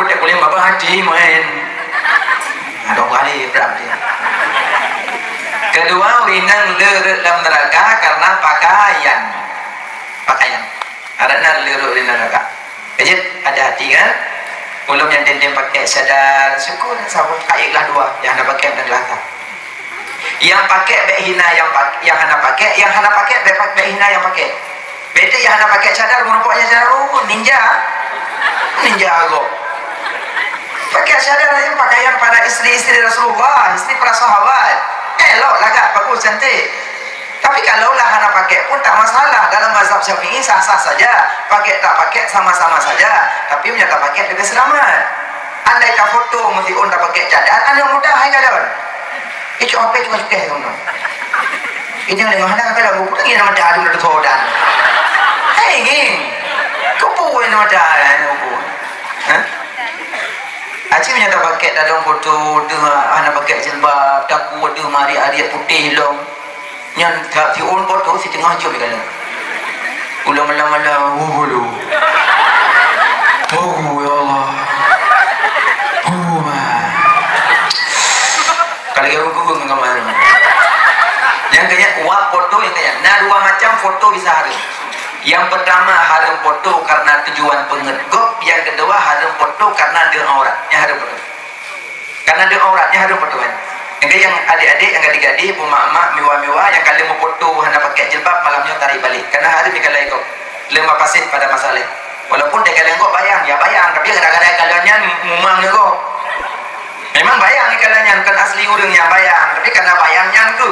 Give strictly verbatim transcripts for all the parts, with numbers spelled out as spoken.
Udah boleh apa hati main. Ada kali berarti. Kedua, ureueng inong le rot lam neraka karena pakaian. Pakaian. Ada na le rot lam neraka. Jadi, hati-hati kan? Ulun nyang tem-tem pakai cadar, syukur saboh, kayek lah dua, nyang hana pakai dan gelasa. Nyang pakai bèk hina nyang pak-, nyang hana pakai, nyang hana pakai bèk, bèk hina nyang pakai. Bèk nyang hana pakai cadar, meureumpok nyang cadar, oh, ninja. Ninja agok. Pakai cadar nyan pakaian para istri-istri Rasulullah, istri para sahabat. Elok, lagak, bagus, cantik. Tapi kalau lah hana pakai pun tak masalah. Dalam mazhab Syafi'i sah-sah saja. Pakai tak pakai sama-sama saja. Tapi meunyo tak pakai lebih selamat. Andai ka foto meusiôn tak pakai cadar, aneuk muda hai kadon. Icok H P cuma sukeh tu. Ini dengan hana kata lagu pun lagi nama dah ada tu dan. Hei, geng. Kau pun nama dah ada tu. Hah? Aci meunyo tak pakai dalam foto tu, hana pakai jilbab, takue tu mari ari putih long. Nyan ka siôn po tu siteungoh jeuem kala. Ulang malam-malam, oh, lu. Oh, ya Allah. Oh, ma. Kalau ya, hukum dengan mana? Yang kaya, wak foto yang kaya. Nah, dua macam foto bisa hareuem. Yang pertama, hareuem foto karena tujuan peungeut gob. Yang kedua, hareuem foto karena deuh aurat. Yang hareuem foto. Karena deuh aurat nyan hareuem foto kan. Nyang nyang adék-adék, nyang gadih-gadih, peumak-mak, mewah-mewah, nyang ka lheueh meufoto hana pakai jilbab, malam nyoe tarék balek. Karena hareuem dikalai gob. Leumbah paséh pada masalah. Walaupun dikalai gob bayang, ya bayang, tapi kadang-kadang kalau nyan mumang nyoe gob. Memang bayang dikalai nyan, bukan asli ureueng nyang bayang, tapi karena bayang nyan tu.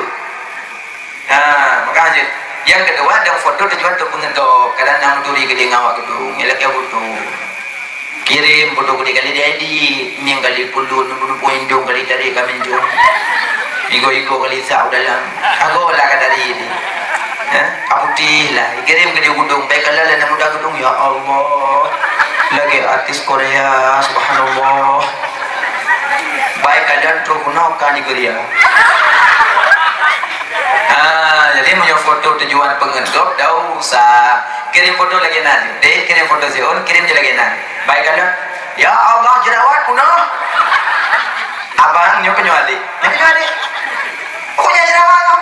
Ha, maka jeuet. Nyang keudua, dong foto tujuan untuk peungeut gob. Kadang na meuturi geude ngon awak geudong, ilak ya foto. Kirém foto geude kali diedit, mieng kali pulun, pulun indong kali tarék ka meunjong. Igo-igo kali sak u dalam. Ago lah ka dari ni. Ha? Ka putéh lah. Kirém geude geudong, baik kalau lah na muda geudong, ya Allah. Lagèe artis Korea, subhanallah. Baik keadaan trok keunoe ka di Korea. Ah, jadi meunyoe foto tujuan peungeut gob, dak usah. Kirém foto lagèe nyan. Dek, kirém foto siôn, kirém je lagèe nyan. Baik kan? Ya Allah, jerawat punah. Abang, nyoe keunyoe adik. Nyoe keunyoe adik. Pokoknya jerawat lah.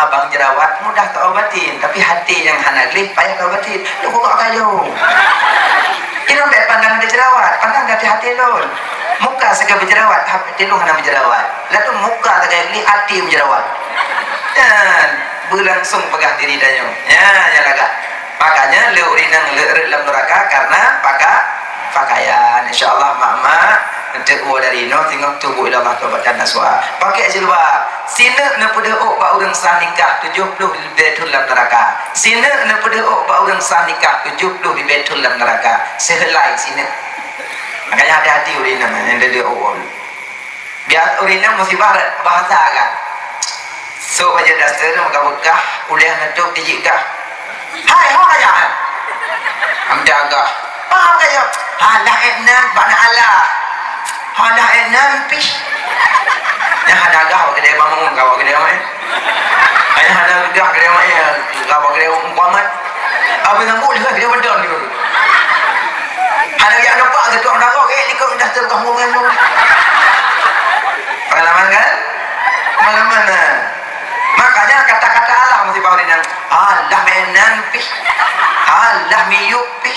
Abang, jerawat mudah teuobatin, tapi hati nyang hana gleh payah teuobatin. Lu kok kayo. Ilôn bèk pandang di jerawat, pandang di hati lôn. Muka sagai beujerawat, hati lôn hana beujerawat. Lalu muka sagai gleh, hati beujerawat. Dan beulangsung peugah diri tanyoe. Ya, ya lagak. Makanya le ureueng inong le rot lam neuraka karena paka-, pakaian. Insya Allah mak-mak, enteuk woe dari inoe singoh tubu ila Allah taubatan nasuha. Pakai jilbab. Sineuk neupeudeuh ôk bak ureueng sah nikah tujoh ploh ribèe thon lam neuraka. Sineuk neupeudeuh ôk bak ureueng sah nikah tujoh ploh ribèe thon lam neuraka. Seuheulai sineuk. Makanya hati-hati ureueng inong nyang deuh ôk. Biasa ureueng inong musibah bahasa kan. Sôk bajèe daster meuka beukah, ulèe neutôp tijik gah. Hai, ho kajak, eh? Am jaga. Paham ka nyoe? Alah, eh, nan, bak na alah. Alah, eh, nan, pih. Nyang hana gah bak keudè bangun, ka bak keudè mai. Nyang hana gah keudè mai, ka bak keudè mukamat. Apa yang buat juga keudè betul ni. Hana yang nampak ketua dara, eh, likot dah tergah bangun. Pengalaman kan? Pengalaman, eh. Makanya kata-kata Allah mesti bawa dengan, "Alah, meunan pih. Alah, miyup pih."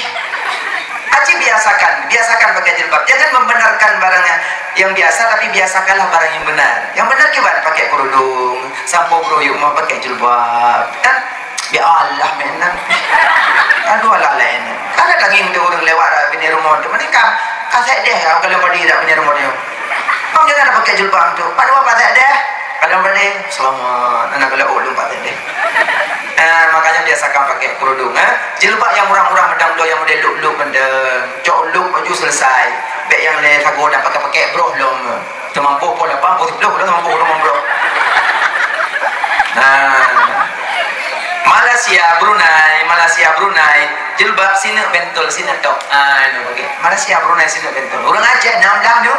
Aci biasakan, biasakan pakai jilbab. Jangan membenarkan barang yang, yang biasa, tapi biasakanlah barang yang benar. Yang benar kiban pakai kerudung, sampo beuruyuek mau pakai jilbab. Kan? Ya Allah, meunan. Aduh, alah laén. Ada daging tu ureueng lewat dah bini rumah tu. Mending ka, ka sedih kalau berdiri dah bini rumah dia. Kamu jangan pakai jilbab tu. Pada apa sedih? Kalau berdiri, selamat. Anak kalau ulung pakai deh. Eh, makanya biasakan pakai kerudung, eh. Jilbab yang murah-murah, mendang dua yang model luk-luk, mendang cok luk baju selesai. Bek yang le sago dan pakai-pakai broh lom. Teumampu pun apa, pun sepuluh, pun teumampu, pun teumampu. Nah. Malaysia, Brunei, Malaysia, Brunei. Jilbab sineuk bentol, sineuk tok. Ah, ini bagi. Malaysia, Brunei, sineuk bentol. Ureueng Aceh, enam belas tu.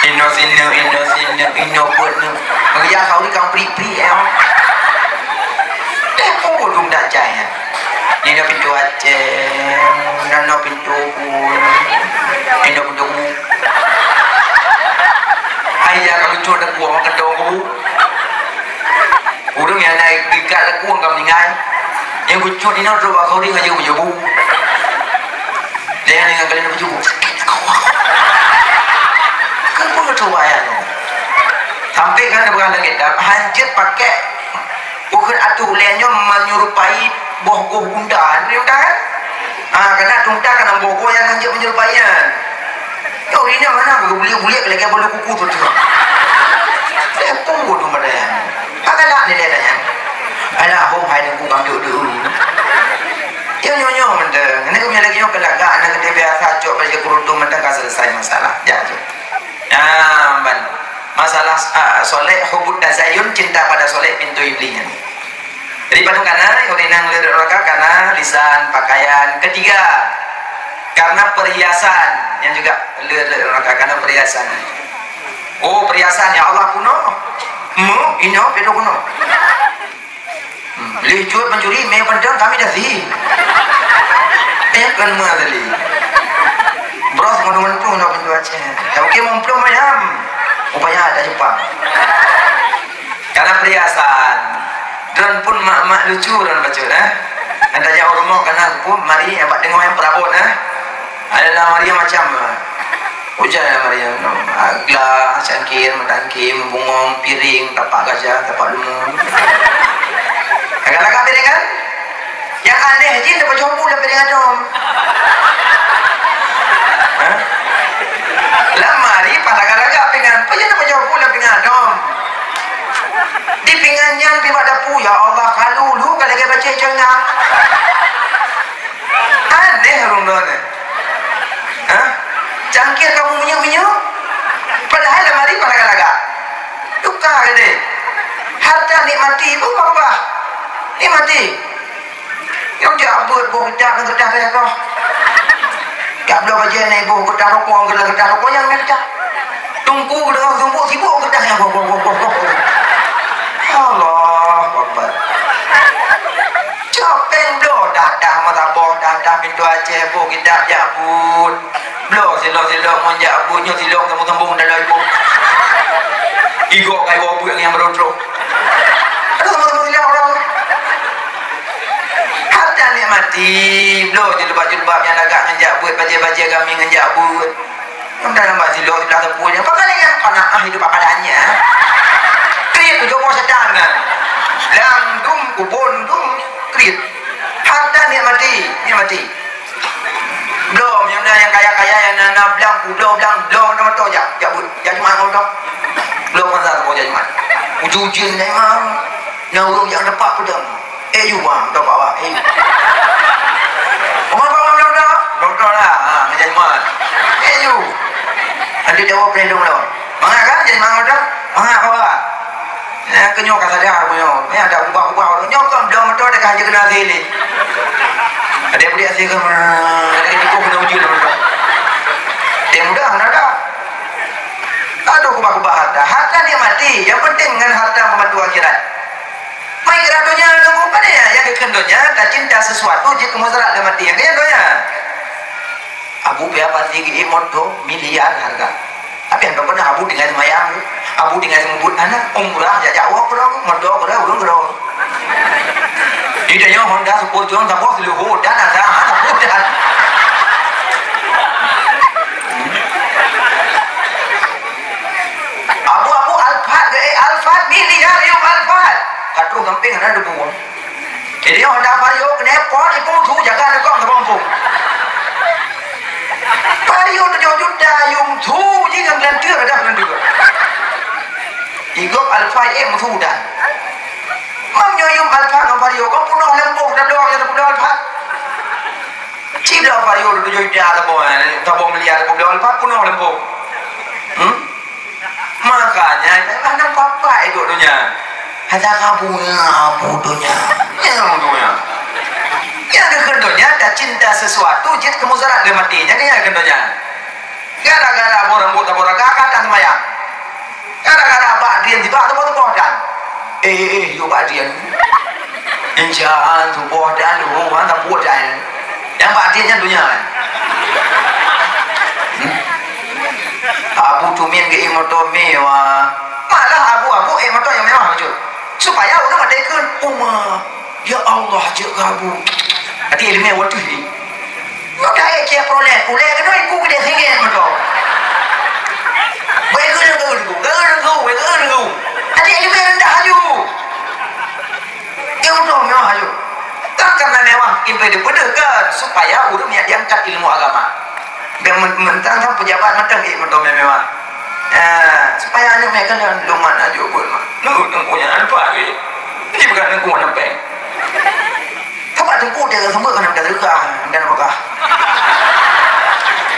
Ino sineuk, ino sineuk, ino pun tu. Bagi ya, kau ni kang pri-pri, ya. Eh, pun belum dah jaya. Inoe pintoe Aceh, inoe pintoe Ubon, inoe pintoe Ubon. Hai, ya, kalau cuma ada gua makan dong Ubon. Ureueng nyang na ikat laku ka meuninggai. Nyang geucut inoe trok bak kori ngon jeubu-jeubu. Dia nyang dengan kalian beujubu. Kan pun betul bayar. Sampai kan ada pegang lagi dah. Hanjeuet pakai bukon ateuh ulèe nyoe menyerupai boh goh gunda. Ni udah kan? Ha, karena tunta kan boh goh yang hanjeuet menyerupai nyan. Yo, ini mana buliek-buliek lagi bulu kuku tu tu. Eh, tunggu tu mana ya? Agak nak dia tanya. Alah, hom hai dengku kang duduk dulu. Yo, nyo, nyo, mantap. Ini kami lagi nyo kelagak, anak kita biasa cok baju kerudung mantap ka selesai masalah. Ya, tu. Nah, ban. Masalah, ah, soleh, hubud tazayun, cinta pada soleh, pintu iblisnya. Jadi, padum kana, ureueng inong le rot raka kana lisan, pakaian. Ketiga, karena perhiasan, yang juga le rot raka kana perhiasan. Oh, perhiasan, ya Allah, kuno. Mu, inoe, pedo kuno. Hmm, le jeuet mencuri, mé penteng kami dah si. Eh, kan mu tadi. Bros, ngono-ngono tu, nak pintu Aceh. Tapi mumplong macam. Upaya ada jumpa. Karena perhiasan. Droen pun mak-mak lucu droen bacut, eh. Ada jak ureueng karena pun mari abak tengok yang perabot, eh. Adalah mari macam, eh. Ujar ya mari, eh. Gelas, cangkir, medangkir, bungong, piring, tapak gajah, tapak lemon. Agak-agak piring kan? Yang aneh jih, dapat jawab bulan piring adom. Hah? Lam mari, pas lagak-lagak pingan, apa je dapat jawab bulan pingan adom? Di pingan nyan, di bak dapu, ya Allah, kalu lu, kalau dia baca cengah. Aneh ureueng droe ni. Hah? Cangkir kamu minyeuk-minyeuk? Padahal lam mari, pas lagak-lagak. Tukar ke deh? Harta nikmati, apa? Nikmati. Nyang jak beuet boh geudah ngon geudah kaya kah. Jak bloe bajèe na iboh geudah rukok, geudah, geudah rukok nyang na geudah. Teungku geudah sibuk, sibuk geudah nyang goh, goh, goh, goh, goh. Allahu Akbar. Cok péng bloe, dah, dah, mata boh, dah, dah, pintoe Aceh, boh geudah jak beuet. Bloe, silok, silok, ngon jak beuet, nyoe silok, sambung-sambung dalam iboh. Igok kai boh beuet nyang beudroe-droe. Aduh, sambung-sambung silok, bro. Harta nikmati, bloe jilbab-jilbab nyang lagak ngon jak beuet, bajèe-bajèe gami ngon jak beuet. Nyang dalam bak silok, siblah teupue nyan. Pakon lagèe nyang qanaah hidup apa adanya. Kriet tu joh boh setan kan. Lam dum, kubon dum, kriet. Harta nikmati, nikmati. Bloe, meunyoe na nyang kaya-kaya, nyang na, na blang, bloe blang, bloe mantong-mantong jak, jak beuet, jak Jumat mantong. Bloe pasar saboh jak Jumat. Ujeuen-ujeuen na imam, na ureueng jak teumpat peudong. Eh, yu, bang, teumpat, bang, eh, yu. Teumpat, bang, bang, bang, bang. Doktor lah, ha, jak Jumat. Eh, yu. Nanti jawab pelindung tu. Mangat kan, jak Jumat mantong? Mangat, bang. Nah, keu nyoe ka sadar, keu nyoe. Nyoe ada ubah-ubah. Nyoe kon bloe mantong dah ka hana keuneuk sili. Ada yang boleh asing kan, ada yang ikut kena uji dalam mantong. Dia mudah, hana ada. Aduh, ubah-ubah harta. Harta nikmati. Yang penting dengan harta membantu akhirat. Mai kira donya nunggu pada ya, yang kekendon donya, tak cinta sesuatu, jika mudarat dan mati. Yang kaya donya. Abu pih pasti geuék moto miliar harga. Tapi hana pernah Abu tinggai seumayang. Abu tinggai seumeubeuet aneuk, umrah jak jawok keudroe, moto keudroe, ureueng keudroe. Di tanyoe Honda Sport Jong saboh seuluruh dan ada ha saboh dan. Abu-abu Alphard, eh, Alphard miliar yum Alphard. Ka troh gampéng hana debu. Jadi, Honda Vario keuneuk pot, ipung su jaga neukong saboh gampông. Vario tujoh juta, yum su jih ngon glantir, ada glantir. Igop Alphard, eh, meusu dah. Mam nyoe yum Alphard ngon Vario, kon peunoh lempôh, dah dong nyang peunoh Alphard. Ci bloe Vario tujoh juta saboh, eh, saboh miliar, bloe Alphard peunoh lempôh. Hmm? Makanya, jangan nampak-nampak hidup dunia. Hata kabu, abu dunia. Ya, abu dunia. Yang keukeuen dunia, dah cinta sesuatu, jeuet keu mudarat dia mati. Jangan yang keukeuen dunia. Gara-gara boh rambut, boh raga, kata sembahyang. Gara-gara bak dia, tiba, tiba, tiba, dan. Eh, eh, eh, yuk bak dia. Injaan tuboh dan luhu han tabuet dan. Nyang bak dia nyan donya. Hmm? Abu Tumin geuék moto mewah. Malah abu-abu ék moto nyang mewah bacut. Supaya ureueng até kheun, "Uma, ya Allah, jeuet keu abu." Até ileumèe wadoh ni. Nyoe ka ék Chevrolet, ulèe keunoe iku keudéh singgèe moto. Wèe keu leugu, keu leugu, wèe keu leugu. Até ileumèe reundah laju. Ilmu mewah ayu. Kan karena mewah, ipe dipeudeuh kan supaya ureueng yang diangkat ilmu agama. Dan men-, mentang-mentang pejabat mantong ilmu mewah. Ah, supaya aneuk mereka yang lumat aja buat mah. Nunggu, nunggu yang lupa lagi. Ini bukan nunggu sampai. Tempat tempat dia semua kena berdekat dan apa?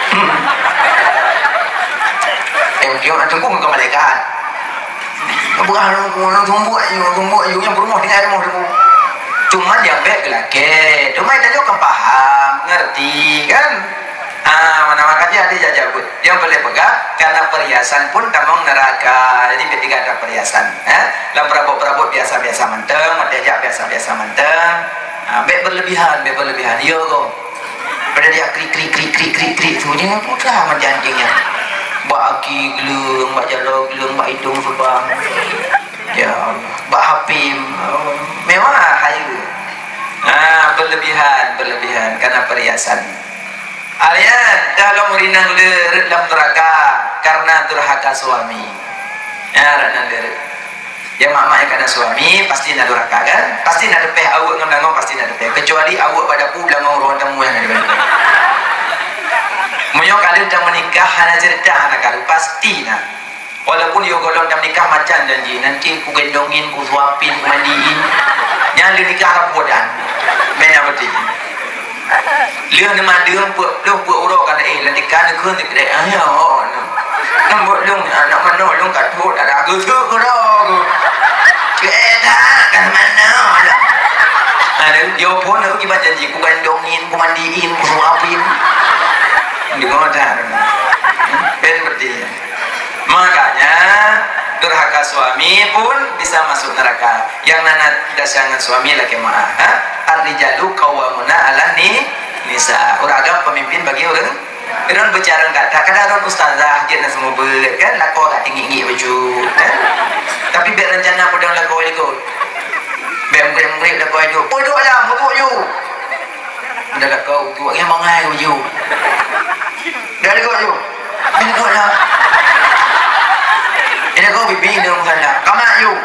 Hmm. Eh, dia nak tunggu ke malaikat. Bukan orang, orang tumbuk ayu, orang tumbuk ayu yang berumah dengan rumah dulu. Cuma dia bèk geulakèe. Cuma kita juga kan paham, ngerti kan? Ah, mana makanya ada jaja pun. Yang boleh pegang karena perhiasan pun tamong neraka. Jadi ketika ada perhiasan, eh, dalam perabot-perabot biasa-biasa manteng, matejak biasa-biasa manteng. Ah, bèk berlebihan, bèk berlebihan. Iya kok. Pada dia krik, krik, krik, krik, krik, krik tu dia putra macam anjingnya. Bak aki geleng, bak jalo geleng, bak hidung sebang. Ya Allah, bak hapim. Oh, mewah ayu. Ah, berlebihan, berlebihan karena perhiasan. Alian, dalam rinang le rot lam neraka karena durhaka suami. Ya, rot nan le rot. Ya, mak-mak yang kana suami pasti na durhaka kan? Pasti na teupeh aweuek ngon langong, pasti na teupeh. Kecuali aweuek bak dapu langong ruang tamu yang ada. Meunyoe ka lheueh tameunikah hana cerita hana karu, pasti na. Walaupun yo golom tameunikah macam janji, nanti ku gendongin, ku suapin, ku mandiin. Nyan lheueh nikah rapuh dan. Mena beutih. Lheueh neumadeueng peuet ploh peuet uroe ka na, eh, lantikan neukheun sikrék. Ah, ya, oh, no. Nembok lôn, anak manoe lôn ka thot, ada geuseuk keudroe. Cek that, kan manoe lah. Ada, dia pun aku kiban janji, ku gandongin, ku mandiin, ku suapin. Dengar dah. Ben berarti. Makanya, durhaka suami pun bisa masuk neraka. Yang nana dasyangan suami laki maaf, ha? Ar-rijalu qawwamuna 'alan ni-, nisa. Ureueng agam pemimpin bagi ureueng, ureueng bicara gata. Kadang ureueng ustazah jeuet na seumeubeuet, kan? Lakoe agak tinggi-tinggi baju, kan? Tapi bèk rencana peudong lakoe likot. Bèk meugreb-meugreb lakoe ju. Peudong aja, meugreb ju. Udah lakoe tu, yang mangai ju. Dah dekat yuk. Ini kau dah. Ini kau bibi ni orang sana. Kamu nak yuk.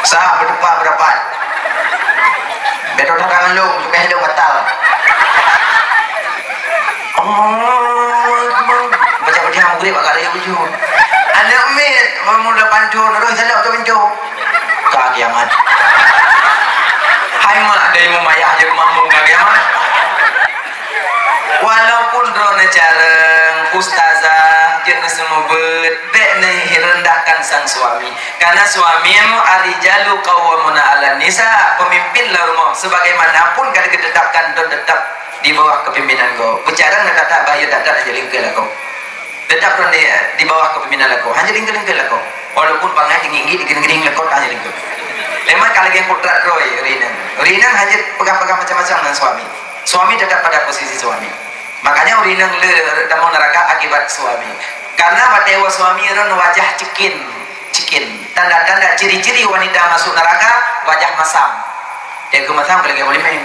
Sah berdepan berdepan. Betul tak kan lu? Bukan hidup batal. Allahu Akbar. Baca Fatihah Maghrib agak raya bujur. Aneuk miet, umur lapan thon, roh salak ke pintu. Ka kiamat. Hai mak, ada yang memayah je rumah mu ka kiamat. Walaupun droeneuh careng, ustazah, jeuet neuseumeubeuet, bèk neurendahkan sang suami. Karena suami, ar-rijalu qawwamuna 'alan nisa, pemimpin lam rumah, sebagaimanapun ka ditetapkan, tetap di bawah kepimpinan gob. Bicara ngon that-that bahaya that-that hana jilingkeu lakoe. Tetap rot di, di bawah kepimpinan lakoe. Hana jilingkeu-lingkeu lakoe. Walaupun bangai tinggi-tinggi, digering-gering lakoe, hana jilingkeu. Memang ka lagèe kodrat droe, rinang. Rinang hana peugah-peugah macam-macam dengan suami. Suami tetap pada posisi suami. Makanya ureueng inong le tamong neraka akibat suami. Karena watèe woe suami ron wajah cikin. Cikin. Tanda-tanda ciri-ciri wanita masuk neraka, wajah masam. Dia ke masam kalau dia boleh main.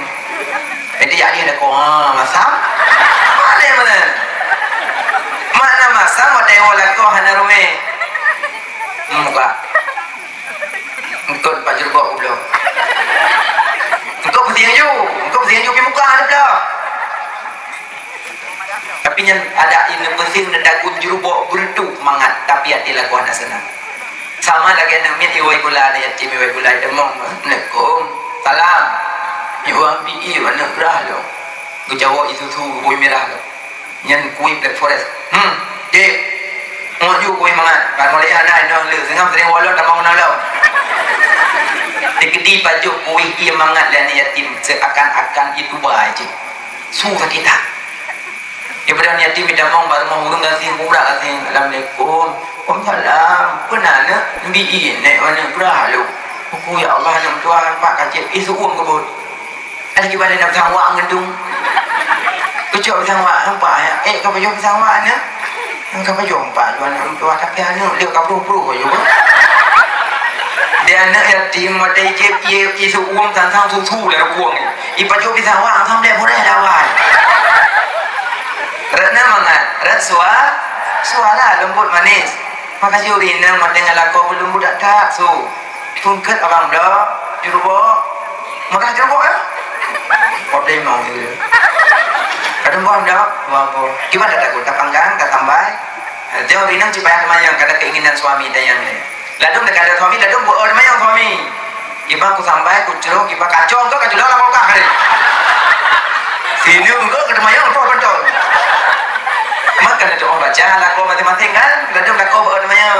Jadi jadi ada kau, ha, masam. Mana mana? Mana masam, ada yang lakukan hana rumah. Hmm, muka. Engkau tempat jerubak goblok. Engkau pusing aju. Engkau pusing aju pergi muka ada pula. Tapi nyan ada inong pusing na dagun jerubak beureutuh mangat, tapi até lagoe hana seunang. Sama lagèe aneuk miet iwoe gula, aneuk yatim iwoe gula, demong, "Assalamualaikum." "Salam." "Iwoe ampi ié aneuk grah lo." Geujawa isusu bui mirah lo. Nyan kueh Black Forest. Hmm, dek. Ngok ju kueh mangat. Ban mulai hana inoe le, seungab sering walot tamong nolong. Dikeudi pajoh kueh ié mangat lé aneuk yatim, seakan-akan itu bae cit. Su sakét that. Dia Mitamong bak rumoh ureueng gasien, kubra gasien, "Assalamualaikum." "Waalaikumsalam." "Peue na, Neuk?" "Bi ié, Nek, Neuk peurah lôn." "Peue, ya Allah, Neuk meutuah, nampak ka cit." "Ih, seuuem keubuet." Ada kiban na pisang wak ngon dum. Keucok pisang wak, nampak, ya? "Eh, ka pajoh pisang wak, Neuk?" "Ka pajoh, nampak, Neuk meutuah, tapi aneuk lé ka pruh-pruh," kajak. Di aneuk yatim, watèe jieb ié, ié seuuem, sang-sang susu lam rukueng. Ipajoh pisang wak, sang deh, boleh dah, wai. Rot na mangat, rot sua-, suara lembut manis. Makajih ureueng inong watèe ngon lakoe beuleumbot that-that, su. Peungkot abang bloe, jurubok. Makajih jurubok, ya? Problem mau gitu. Kadang buah bloe, buah apa? Gimana takut? Tapanggang, tatambai. Tengok ureueng inong cit payah teumanyong, karena keinginan suami tanyong ni. Ladôm dekat ada suami, ladôm buat orang mayang suami. Kiban kusambai, kucrok, kiban kacau, engkau kacau dalam kulkas hari. Sini engkau kena mayang, engkau betul. Maka na tu'oh baca lakoe masing-masing kan, ladôm lakoe buat orang mayang.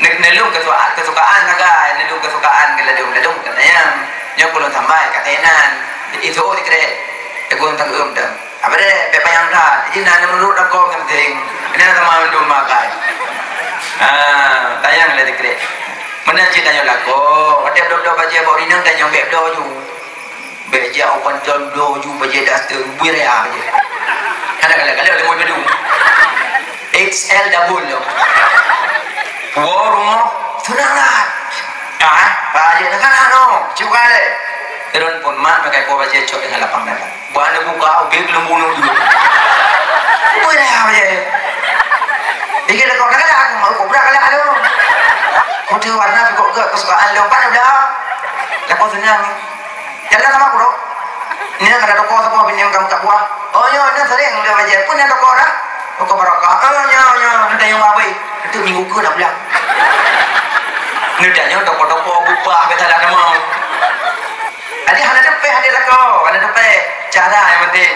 Ne-, neulheueh kesukaan, kesukaan sagai, neulheueh kesukaan ke ladôm, ladôm ke mayang. Nyoe ulôn sambai, ka teunan. Itu oh, dikrek. Teguh tengeuem dah. Apa deh, pek payang that. Jadi, na meunurot lakoe penting. Ini sama mandum makai. Ah, tayang lah dikrik. Meunan cit tanyoe lakoe. Watèe bloe-bloe bajèe bak ureueng inong tanyoe bèk bloe ju. Bèk jak u pantôn bloe ju bajèe daster bui raya bajèe. Ada kali-kali ada mau badu. X L double lo. Puwoe rumoh, seunang that. Ah, bajèe na kan ano, cukai lé. Turun pun mak pakai puwoe bajèe cok dengan lapang dada. Buat aneuk buka, ubé geuleumbung dulu. Boleh apa je? Pikir lakoe, "Dah galak aku, mau kobra galak aku." Kode warna pih kok gak kesukaan lo, pan udah. Lakoe seunang. Jalan sama aku, Dok. Ni kan ada toko, toko, bini yang kamu tak buah. Oh, ya, ni sering udah belajar. Pun yang toko dah. Toko barokah. Oh, ya, ya, nanti yang apa? Itu minggu ke nak pulang. Ni tanya toko-toko, buka, kata lah nama. Jadi, hana teupeh, hana lakoe, hana teupeh. Cara yang penting.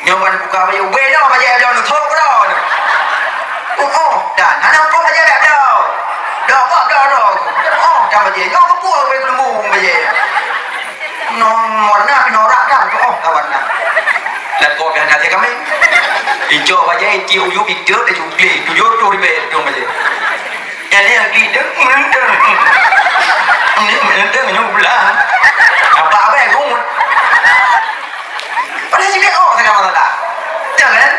Nyoe ban buka bajèe, ubé nyoe bajèe adoe nyoe, thok droe nyoe. Oh, oh, dan hana huköm bajèe dak bloe. Dak, dak, dak, dak. Oh, dan bajèe nyoe keupeue ubé keuleumbung bajèe. Nyoe warna pih norak dah, oh, dah warna. Lakoe pih hana até kami. Icok bajèe, icok uyup, icok, icok glé. Tujoh reutôh ribèe, tujoh bajèe. Jadi yang kita merendam. Ini merendam, ini belah. Apa-apa ya, gungut. Padahal juga, oh, tengah masalah. Jangan.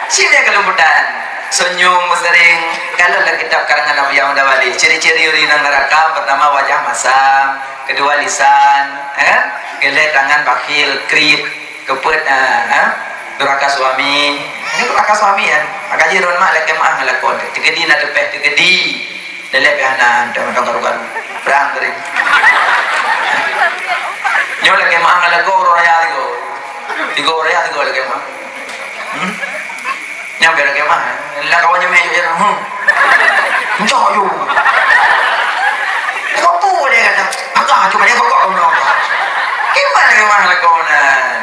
Sini kelembutan. Senyum sering. Kalau dalam kitab karangan Abu Ya'mur Dawali, ciri-ciri ureueng inong neraka, pertama wajah masam, kedua lisan, ya kan? Keulhèe tangan bakhil, kriet, keupeuet, ah, ah, durhaka suami. Ini durhaka suami, ya. Maka jih ron mak lakèe meu'ah ngon lakoe. Teukeudi na teupeh, teukeudi. Lelek pih hana, mantong karu-karu. Perang tadi. Nyoe lakèe meu'ah ngon lakoe uroe raya tiga. Tiga uroe raya tiga lakèe meu'ah. Hmm? Nyoe pih lakèe meu'ah. Lah kawan nyamé je, hmm. Encok ju. Kau tu dia kata, "Agak cuma dia kau kau." Gimana lakèe meu'ah lakoe nan?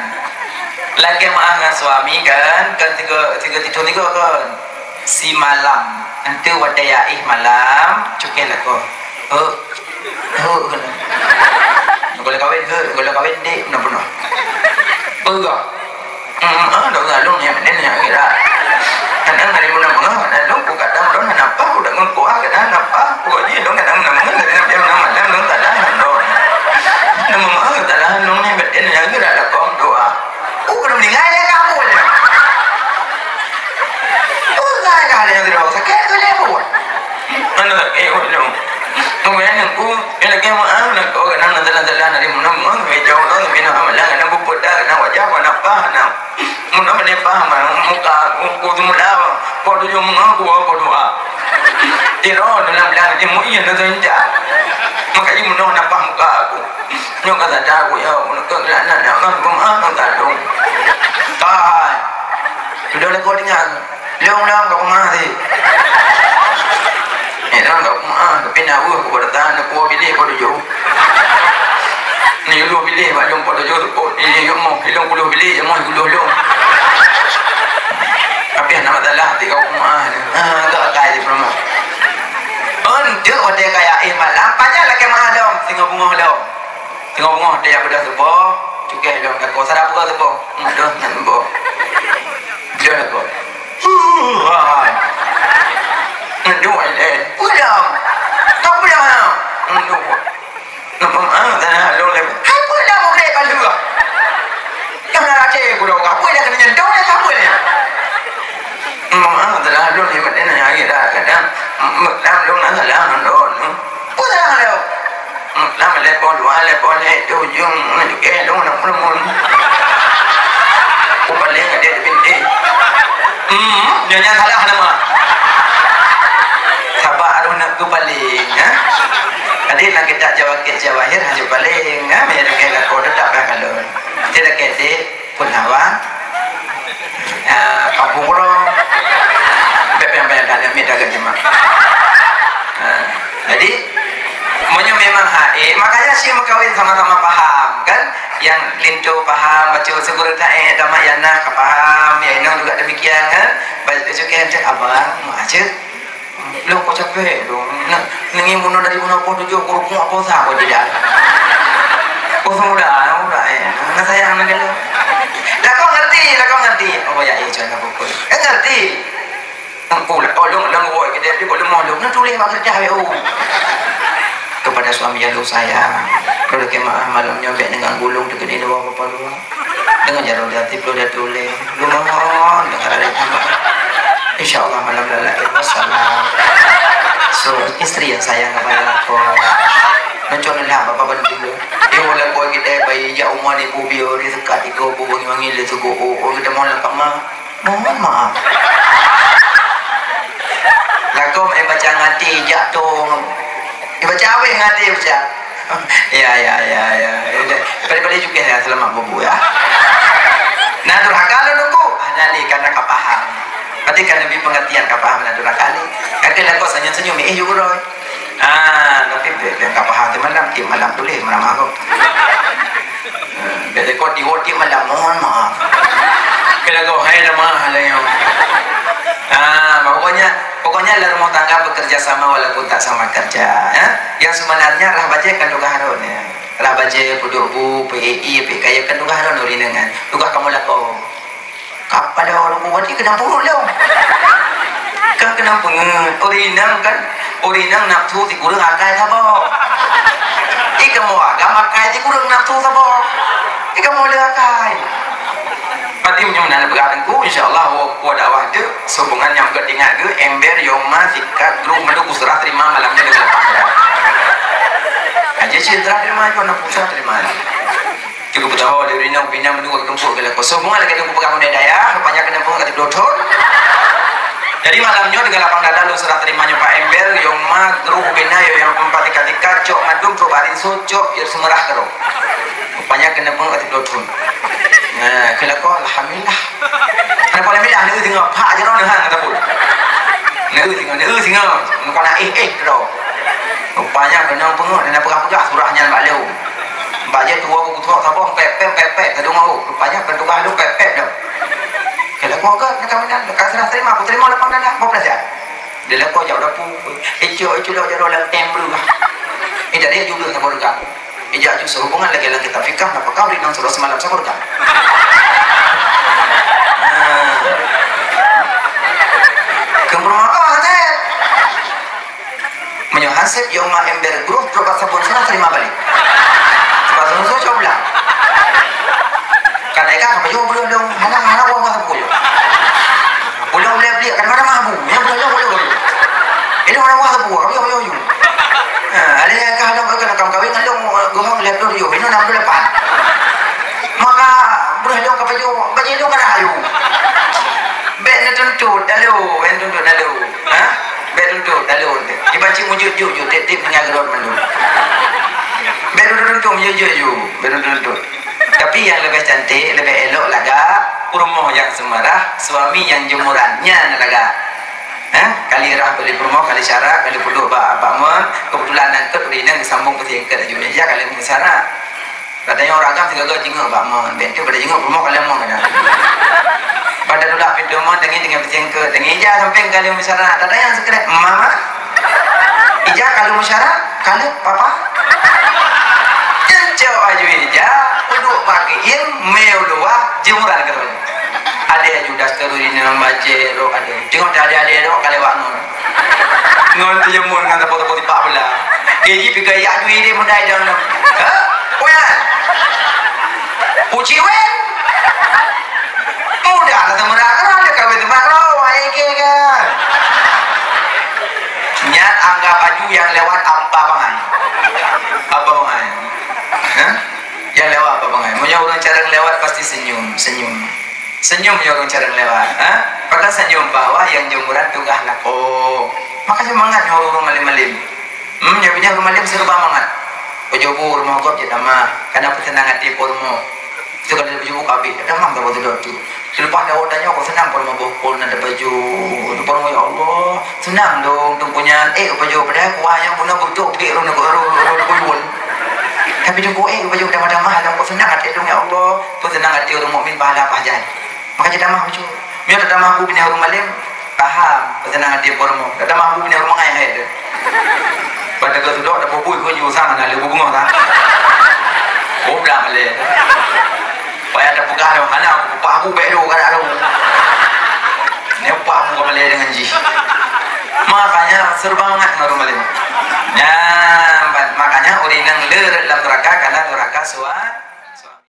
Lakèe meu'ah ngon suami kan, kan tiga, tiga, tiga, tiga kan. Simalam, enteuk watèe éh malam, cukèe lakoe. Heu, heu, keunan. Goh lôn kawén, heu, goh lôn kawén, dek, peunoh-peunoh. Peugah. Hmm, ah, dak usah lôn nyang, nyang, nyang kira. Kadang dari mana-mana, kadang lôn, ku kadang lôn, kenapa, ku dak ngon kuah, kadang kenapa, ku ni lôn, kadang mana-mana, kadang dia mana-mana, lôn tak ada, lôn. Nama mana, tak ada, lôn ni, batin, nyang kira, dak kong doa. Oh, kena meninggal ya kamu ni. Bukan kali yang tidak sakit tu dia pun. Mana sakit pun tu. Kemudian aku, yang lagi maaf nak kau kena nanti-nanti lah dari mana mana meja orang tapi nak amalan kena buku dah kena wajah mana apa nak mana mana apa mana muka aku aku tu mula kau tu cuma aku aku doa. Tiro dalam bilang dia muia nanti injak. Maka dia menang nampak muka aku. Nyoe ka that aku, ya, meuneukeuk keu aneuk nyoe kan, peumeu'ah ngon kandong. Kai. Sudah lagoe tinggai. Lôn, lôn ka peumeu'ah sit. Eh, lôn ka peumeu'ah, tapi na weueh keu peurasaan, na kuwoe biléh po tujoh. Ni dua biléh bak lôn po tujoh teupot. Ni lôn mo, lôn puluh biléh, lôn mo puluh lôn. Tapi hana masalah, ti ka peumeu'ah. Ha, ka akai di peurumah. Eunteuk watèe kaya éh malam, pajan lakèe meu'ah lom, singoh beungoh lom. Singoh beungoh watèe jak beudôh suboh, cukèe lom lakoe, sara peugah suboh. Hmm, dôh, nyan suboh. Beudôh lakoe. Ujong ngejuk eh dong nak peuleumun. Kupaleng adak bintéh. Hmm, nyonya salah nama. Sabar aduh nak kupaleng, ha? Tadi nak kita jawab ke jawahir haju paleng, ha? Maya dekat lakoe tetap dah kalon. Tidak ketik pun hawa. Ah, kampung orang. Beb yang banyak tanya, mita ke jemaah. Ah, jadi, meunyoe memang haid, makanya si meukawen sama-sama paham, kan? Yang linto paham, baca seguru tae, tamat yana ka paham, ya inong juga demikian, kan? Baca kan cek abang, mak cek. Lôn kok capek lôn. Nang, nang ibu dari bunoe poh tujoh, kurukung apa sah kok tidak. Kosong udah, udah, eh. Nang sayang nang kena. Lah kau ngerti, lah kau ngerti. Oh ya, eh, jangan pukul. Eh, ngerti. Engkau lah, oh, lôn, lôn, woi, kita, tapi kok lemah lôn. Nang tulis mak kerja, ya, oh. Kepada suami yang saya, perlu kemaah malam nyoe bèk dengan gulung dekat di luar kepala. Dengan jarum jati perlu dia tulis. Lumohon dengan ada tambah. Insya Allah malam lalaki wassalam. So, istri yang sayang kepada aku. Mencuri lah bapak bantu. Dia boleh buat kita bayi jak rumah ni bubi orang sekat tiga bubuh wangi le suku. Oh, kita mau lengkap mah. Mohon maaf. Lakom eh baca ngati jak tu. Eh, baca aweh ngati baca. Ya, ya, ya, ya. Ya udah. Pada-pada juga ya, selamat bobo ya. Nah, durhaka lo nunggu. Ah, nyali karena kapaham. Berarti kan lebih pengertian kapaham nah durhaka ni. Kakek lakom senyum-senyum, eh, yuk, Roy. Ah, tapi be-, be-, ka paham, tiep malam, tiep malam tuléh, malam aku. Ah, be-, be-, kok di-, tiep malam, mohon maaf. Kena kau, hai nama, hai lain. Ah, pokoknya, pokoknya dalam rumah tangga bekerja sama walaupun tak sama kerja, ya. Yang sebenarnya rah bajèe kan tugaih droen, ya. Rah bajèe, peuduek bu, P E I, P K Y kan tugaih droen ureueng inong kan. Tugaih kamoe lakoe. Kapada ureueng berarti kena purut lom. Kan kena peungeut. Ureueng inong kan, ureueng inong nafsu sikureueng akai saboh. Ih, kamoe agam akai sikureueng nafsu saboh. Ih, kamoe le akai. Berarti meunyoe meunan peugah teungku, insya Allah, wa, wa dakwah tu, sehubungan nyang geuingat geu, ember, yoma, sikat, grup, mandum kuserah terima malam nyoe deungon lapang dada. Aja sih serah terima, nyoe na pulsa terima. Cukup beutahua di ureueng inong, pih na meunurot tumpuk keu lakoe. Soe pungo lagèe teungku peugah keuneuk dayah, rupanya keuneuk pungo ka siplôh thôn. Jadi malam nyoe deungon lapang dada lôn serah terima nyoe Pak Ember, yoma, grup, bina, yo nyang empat tika-tika, cok mandum, trok bak rinso, cok, yo seumeurah keudroe. Rupanya keuneuk pungo ka siplôh thôn. Nah, keu lakoe alhamdulillah. Kenapa alhamdulillah? Neu singoh, pak jaroe neuhan kata pun. Neu singoh, neu singoh. Neu kona eh, eh, keudroe. Rupanya keuneuk pungo, dan peugah-peugah surah nyan bak lôn. Bak jih tuwo ku kutok saboh, pep, pep, pep, pep, ka deungö, rupanya ka tugaih lôn pep, pep dah. Keu lakoe ka, ka meunan, ka serah terima, ku terima lapang dada, boh belajar. Di lakoe jak u dapur, icok, icok lok jaroe lam tem peue lah. Eh, jadi jubeuh sama ureueng. Eh, jak ju sehubungan lagi dalam kitab fikah, nafkah ureueng inong sidroe seumalam sama ureueng. Nah. Keu peurumoh, oh, Asep. Meunyoe hasép, yoma ember gruh, trok bak sabon, serah terima balik. Sabon, sabon, cok pulang. Kan eka, apa jua, belum dong. Hana, hana, wah, wah, wah. Pulang, boleh beli, kan mana mah, Bu? Ya, boleh, boleh, boleh. Ini mana wah, Bu? Kami, kami, kami. Ha, ada yang kah, dong, kah, kah, kawin, dong, gohong, lihat dulu, yuk. Ini enam puluh delapan. Maka, boleh, dong, apa jua, baju, dong, mana, ayu. Bek, ni tuntut, lalu, bek, tuntut, lalu. Ha? Bèk tuntut, lalu. Iban cit mujut-jut ju, tiep-tiep tinggai keudroe mandum. Bèk tuntut-tuntut, mujut-jut ju. Bèk tuntut-tuntut. Tapi nyang leubeh cantik, leubeh elok lagak, peurumoh nyang seumeurah, suami nyang jeumuran. Nyan lagak. Ha? Kali rah beli peurumoh, kali syarat, kali peuduek bak, bak mon, keubeutulan nangkot, ureueng inong geusambong peusieng keu laju. Ya, kali meusyarat. Katanya orang agam tiga kali jenguk bak mon, bèk tu pada jenguk peurumoh kalian mon kena. Pada tulak pintu mon, tangi dengan peusieng keu, tangi ija sampai kali meusyarat. Katanya yang sekret, "Mama, ija kalau meusyarat, kalau papa." Cencok aju ija, uduk bagi in, meu luah, jeumuran keu. Ada aju daster di dalam bajèe, rok ada. Tengok tak ada-ada rok, kalau bak mon. Ngon teujeumur ngon teupeu-teupeu tipak beulah. Keji pih keu yak dui deh mudai dong dong. Ha? Kuyan. Puci wen. Mudah kata meurak keudroe, ada kawin meurak keudroe, wahai ke kan. Nyan anggap aju nyang lewat apa bangai. Apa bangai. Ha? Senyum. Senyum nyoe ureuëng carông lewat, ha? Pakon senyum? Bahwa nyang jeuem urat tugaih lakoe. Maka nyoe mangat nyoe ureuëng malem-malem. Hmm, nyoe pih ureuëng malem seureuba mangat. Pajoh bu rumoh gob jeuet tamah, kana peuseunang até po rumoh. Itu kan pajoh bu kabeh, tamah bak watée tu. Seulepas dawa tanyoe, kok seunang po rumoh boh pon na baju. Di po rumoh, ya Allah, seunang dong tu punya. Eh, pajoh padahai kuah nyang bunoe beutuk pik run run run run. Tapi tu kok, eh, pajoh tamah-tamah, kok seunang até dong, ya Allah. Peuseunang até ureuëng mukmin pahala pajan. Maka jeuet tamah bacut. Meunyoe tatamah bu binéh ureuëng malem, paham, peuseunang até po rumoh. Tatamah bu binéh ureuëng mangai hai tu. Pada ke sudok, dah bubui kau nyusah mana le bubungah tak? Bodoh malem. Payah dah peugah tu, hana aku pah bu baik tu, kada tu. Ni pah bu malem dengan jih. Makanya seureuba mangat ngon ureuëng malem. Ya, makanya ureuëng nyang le dalam neraka karena neraka suat.